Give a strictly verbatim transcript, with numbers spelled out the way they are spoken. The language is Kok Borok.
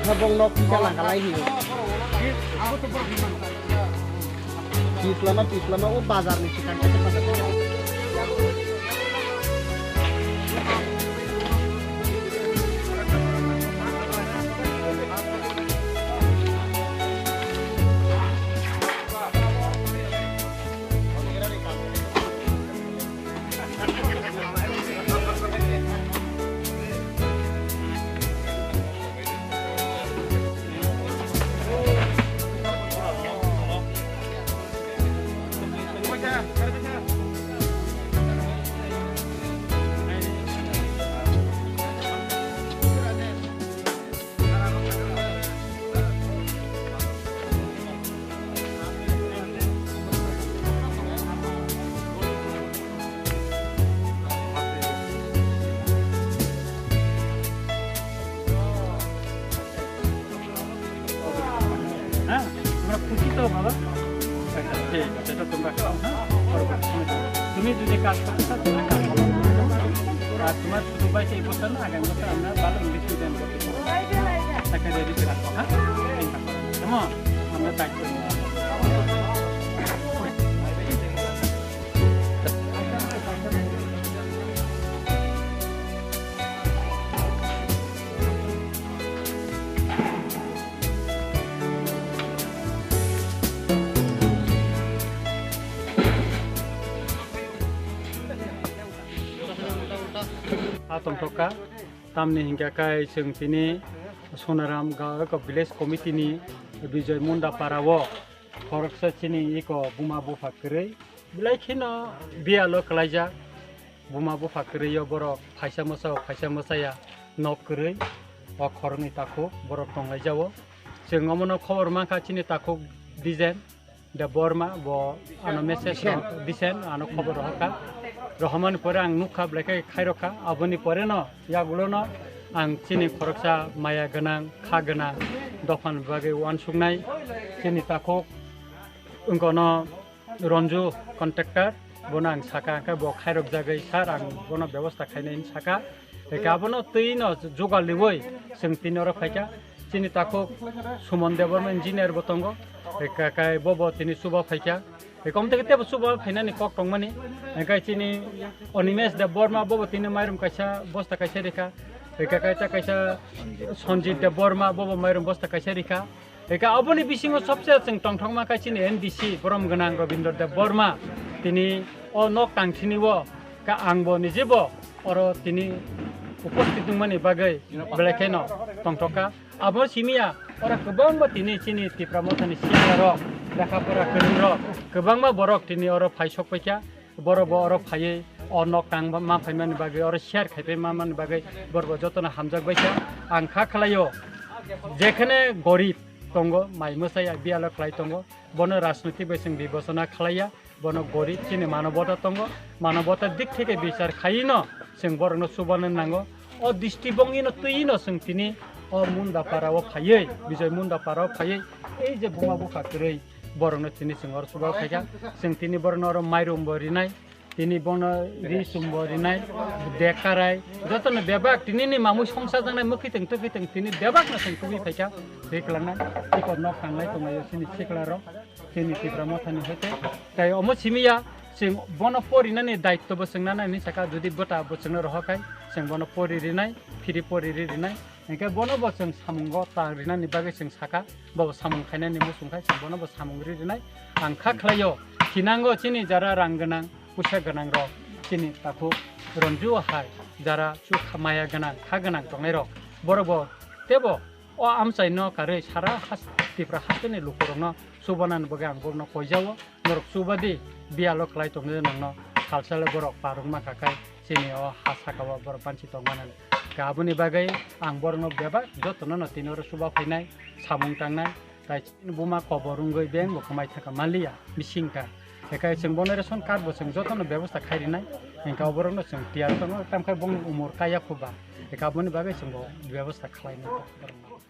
Habong nok kita langkalai hi. Pislama, pislama, o bazar ni sikan kata kata. হ্যাঁ, তোমরা খুশি তো বাবা? ঠিক আছে, এটা তোমরা খাও, হ্যাঁ? পরবর্তী সময় তুমি যদি কাজ করতে চাও, তুমি কাজ করো। আর তোমার ছোট ভাইকে এই বছর না, আগামী বছর আমরা ভালো ইংলিশ মিডিয়াম করতে পারবো। তাকে রেডি করে রাখো, হ্যাঁ? চিন্তা করো না, কেমন? আমরা দায়িত্ব নিই। A tongthok kha, tamni hinkha khe chwng tini Sonaram ga-, ga village committee ni Bijoy Munda para o khoroksa chini iko buma bupha kwrwi belai kheno biyalo kwlaijak. Buma bupha kwrwi o borok phaisa mwsa o phaisa mwsaya nok kwrwi o khoroknwi takhuk borok tonglaijao. Chwng omono khobor mankha chini takhuk Dijen Debbarma bo ano message Disen. Rok, Disen ano khobor rohorkha. Rohormani pore ang nukha belai khe khairokha. Aboni pore no yagulo no ang chini khoroksa maya gwnang, kha gwnang dophani bagwi uansuknai chini takhuk wngkha no Ronju contractor, bono ang sakha, hwnkhe bo khairok jagwi, "Sir, ang bono bebosta khainai," hwnwi sakha. Hwnkhe abono twi no jugal riwi chwng tini oro phaikha. Chini takhuk Suman Debbarma engineer bo tongo, hwnkhe bo bo tini chuba phaikha. Hwnkhe omo tei tebo chuba phainani kok tongmani, hwnkhe chini Animesh Debbarma bo bo tini mairum kaisa bosta kaisa rikha, hwnkhe kaisa kaisa Sanjit Debbarma bo bo mairum bosta kaisa rikha. Eka aboni bisingo sobse chwng tongthokma khe chini M D C borom gwnang Robindra Debbarma tini o nok tangthini o ka ang bo nije bo oro tini uposthit wngmani bagwi belai kheno tongthokha. Abo simiya oro kwbangma tini chini Tipra Mothani sikla rok, lekha pora kwrwng rok, kwbangma borok tini oro phai sok paikha. Borok bo oro phaiwi o nok tang ma phaimani bagwi, oro share khaipai ma mani bagwi borok bo jotono hamjak baikha. Ang kha khlaio, jekhene gorib tongo, mai mwsai biyalo khlai tongo, bono rajnoitik bai chwng bibechona khlaiya, bono gorib chini manobota tongo, manobota dik theke bichar khaiwino chwng borokno chubana nango. O district bongwino twino chwng tini o Munda para o phaiwi, Bijoy Munda para o phaiwi, ei je buma bupha kwrwi, borokno tini chwng oro chuba phaikha, chwng tini borokno oro mairum bo rinai, tini bono ri chum bo rinai, bag karai, jotono bebak tini ni mamui songsa jangnai mwkhwitwng twkhwitwng tini bebakno chwng kubui phaikha, twi kwlangnai, tei nok tanglai tonglaio chini sikla rok, chini Tipra Mothani hoite. Tai omo simiya chwng bono porinani daitto bo chwng nanani saka, jodi bwta bo chwngno rohor khai chwng bono pori rinai, phiri pori ri rinai. Hingke bono bo chwng samungo ta rinani bagwi chwng saka, bo samung khainani muchung khai chwng bono bo samung ri rinai. Ang kha khlaio, thinango chini jara rang gwnang, puisa gwnang rok, chini takhuk Ronju hai jara chu kha maya gwnang, kha gwnang tongnai rok, borok bo tebo o amchai no karwi sara has-, Tripura hasteni lukurokno chubanani bagwi ang borokno koijao. Norok chubadi biyalo khlai tongwi nongno salsale borok parwngma kha khai chini o ha sakao borok banchi tongmani. Khe aboni bagwi ang borokno bebak jotono no tini oro chuba phainai, samung tangnai, tai chini buma kobor wngwi beng bo kwmai thangkha manliya bisingkha. Ekai chwng bono ration card bo chwng jotono bebosta khai rinai, hingkhe oborokno chwng tiyar tongo, tamkhe bongni umor kaya khuba, hingkhe aboni bagwi chwng bo bebosta khlainai borokno.